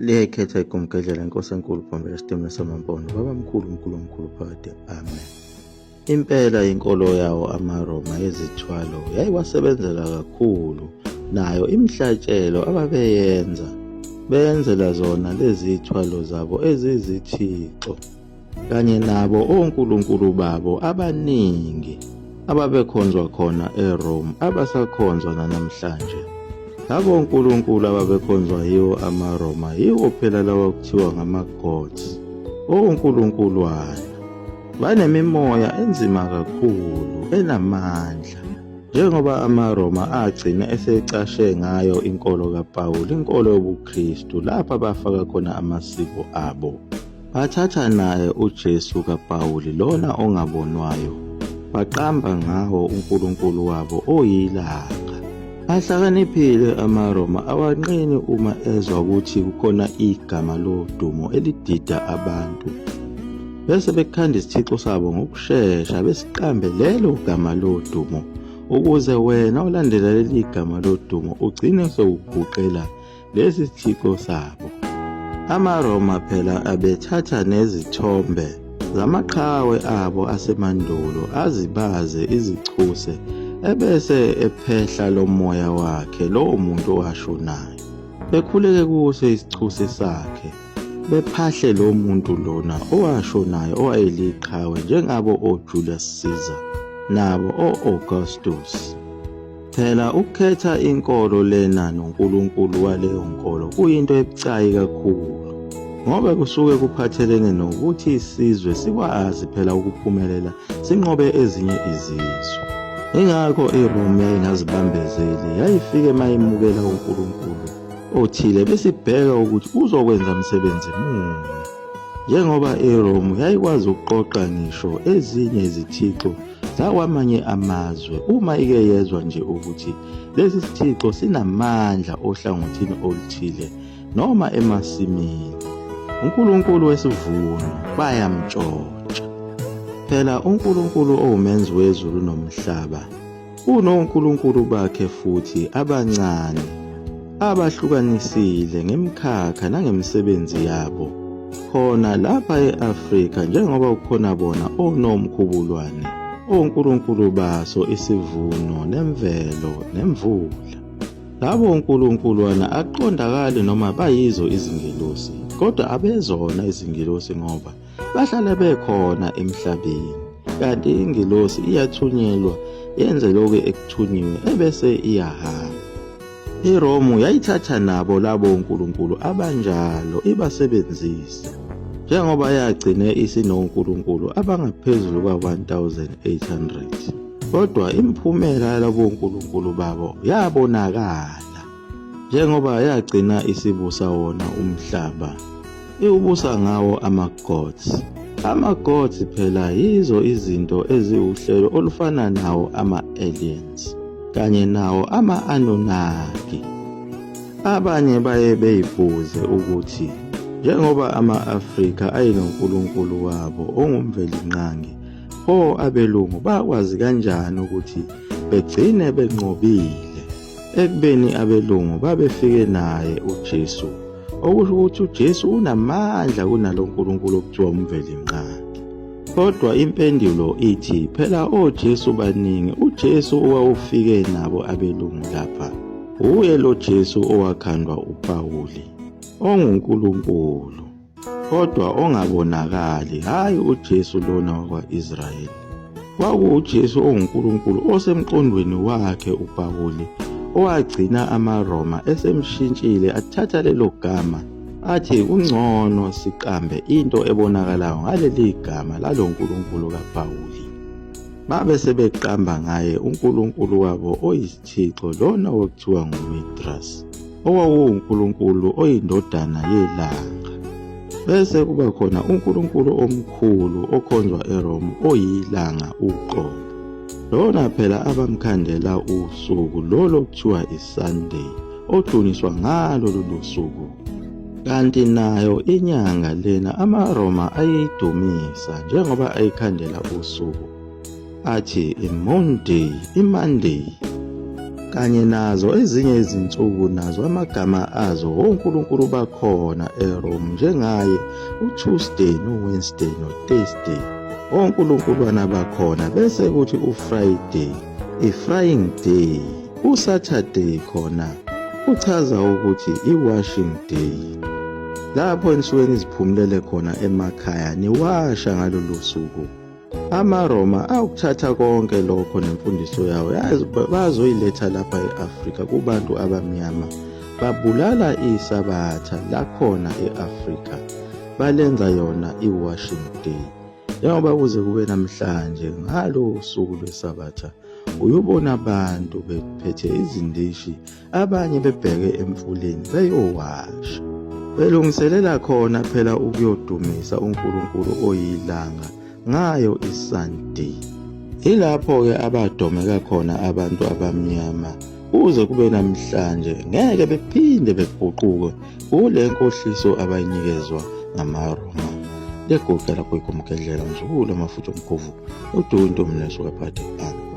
Liyayikhetha igumgedlela inkosi enkulu Bhombela isitimela samaMpondo babamkhulu mkhulu omkhulu phakade amen. Impela inkolo yawo amaRoma yezithwalo yayiwasebenzela kakhulu nayo imihlatshelo ababeyenza benzela zona lezithwalo zabo ezizithixo kanye nabo onkulunkulu babo abaningi ababekhonzwa khona eRome abasakhonzwa nanamhlanje. Labo nkulunkulu ababekhonzwa yiwo amaRoma yiwo phela lawa kuthiwa ngama-gods, onkulunkulwana. Banemimoya enzima kakhulu enamandla njengoba amaRoma agcina esecashe ngayo inkolo kaPawulu, inkolo yobuKristu, lapha bafaka khona amasiko abo. Bathatha naye uJesu kaPawuli lona ongabonwayo, baqamba ngawo unkulunkulu wabo oyilanga. Ahlakaniphile amaRoma awanqeni uma ezwa ukuthi kukhona igama lodumo elidida abantu, bese bekhanda isithixo sabo ngokushesha besiqambe lelo gama lodumo ukuze wena olandela leli gama lodumo ugcine sewuguqela lesi sithixo sabo. AmaRoma phela abethatha nezithombe zamaqhawe abo asemandulo azibaze izichuse ebese ephehla lo moya wakhe lowo muntu owashonayo. Bekhuleke kuso isichuse sakhe, bephahle lo muntu lona owashonayo owayeliqhawe njengabo oJulius Caesar nabo o-Augustus. Phela ukukhetha inkolo lena noNkulunkulu waleyo nkolo kuyinto ebucayi kakhulu ngoba kusuke kuphathelene nokuthi isizwe sikwazi phela ukuphumelela sinqobe ezinye izizwe. Ingakho iRome yayingazibambezeli, yayifike mayimukela uNkulunkulu othile besibheka ukuthi uzokwenza msebenzi muni. Njengoba iRome yayikwazi ukuqoqa ngisho ezinye izithixo zakwamanye amazwe uma ike yezwa nje ukuthi lesi sithixo sinamandla ohlangothini oluthile noma emasimini. UNkulunkulu wesivuno bayamtshontsha. Phela uNkulunkulu owumenzi wezulu nomhlaba Unonkulunkulu bakhe futhi abancane abahlukanisile ngemikhakha nangemisebenzi yabo khona lapha e-Afrika njengoba kukhona bona onomkhubulwane onkulunkulu baso isivuno nemvelo nemvula. Labo onkulunkulwana akuqondakali noma bayizo izingelosi kodwa abezona izingelosi ngoba bahlale bekhona emhlabeni kanti ingilosi iyathunyelwa yenze lokhu ekuthunyiwe ebese iyahamba. IRomu yayithatha nabo labo nkulunkulu abanjalo ibasebenzise njengoba yagcine isinonkulunkulu abangaphezulu kwa-1800 kodwa imiphumela yalabo nkulunkulu babo yabonakala njengoba yagcina isibusa wona umhlaba iwubusa ngawo ama-gods. Ama-gods phela yizo izinto eziwuhlelo olufana nawo ama-aliens kanye nawo ama-Anunnaki. Abanye baye beyibuze ukuthi njengoba ama-Afrika ayenonkulunkulu wabo ongumvelinqangi, pho abelungu bakwazi kanjani ukuthi begcine benqobile ekubeni abelungu babefike naye uJesu okusho ukuthi uJesu unamandla kunalo nkulunkulu okuthiwa uMvelinqangi. Kodwa impendulo ithi phela oJesu baningi, uJesu owawufike nabo abelungu lapha uye lo Jesu owakhandwa uPawuli onguNkulunkulu kodwa ongabonakali, hhayi uJesu lona wakwa-Israyeli. KwakuwuJesu onguNkulunkulu osemqondweni wakhe uPawuli owagcina amaRoma esemshintshile athatha lelo gama athi kungcono siqambe into ebonakalayo ngaleli gama lalo nkulunkulu kaPawuli. Babe sebeqamba ngaye unkulunkulu wabo oyisithixo lona okuthiwa nguMithras, owawuwunkulunkulu oyindodana yelanga. Bese kuba khona unkulunkulu omkhulu okhonzwa eRome oyilanga uqobo. Lona phela abamkhandela usuku lolo kuthiwa iSunday odunyiswa ngalo lolu suku. Kanti nayo inyanga lena amaRoma ayeyidumisa njengoba ayikhandela usuku athi iMonday, iMonday. Kanye nazo ezinye izinsuku nazo amagama azo onkulunkulu bakhona eRome njengaye uTuesday noWednesday noThursday onkulunkulwana bakhona bese kuthi uFriday i-frying day uSaturday khona kuchaza ukuthi i-washing day lapho enisuke niziphumulele khona emakhaya niwasha ngalolu suku. AmaRoma awukuthatha konke lokho nemfundiso yawo bazoyiletha lapha e-Afrika kubantu abamnyama babulala iSabatha lakhona e-Afrika balenza yona i-washing day njengoba kuze kube namhlanje ngalo suku lweSabatha uyobona abantu bephethe izindishi abanye bebheke emfuleni beyowasha belungiselela khona phela ukuyodumisa uNkulunkulu oyilanga ngayo iSunday. Yilapho-ke abadomeka khona abantu abamnyama kuze kube namhlanje ngeke bephinde beguquke kule nkohliso abayinikezwa ngamaRoma. Leguqa lapho igomgedlela mzukulu amafutha omkhovu uduka intombi leso kaphathe phansi.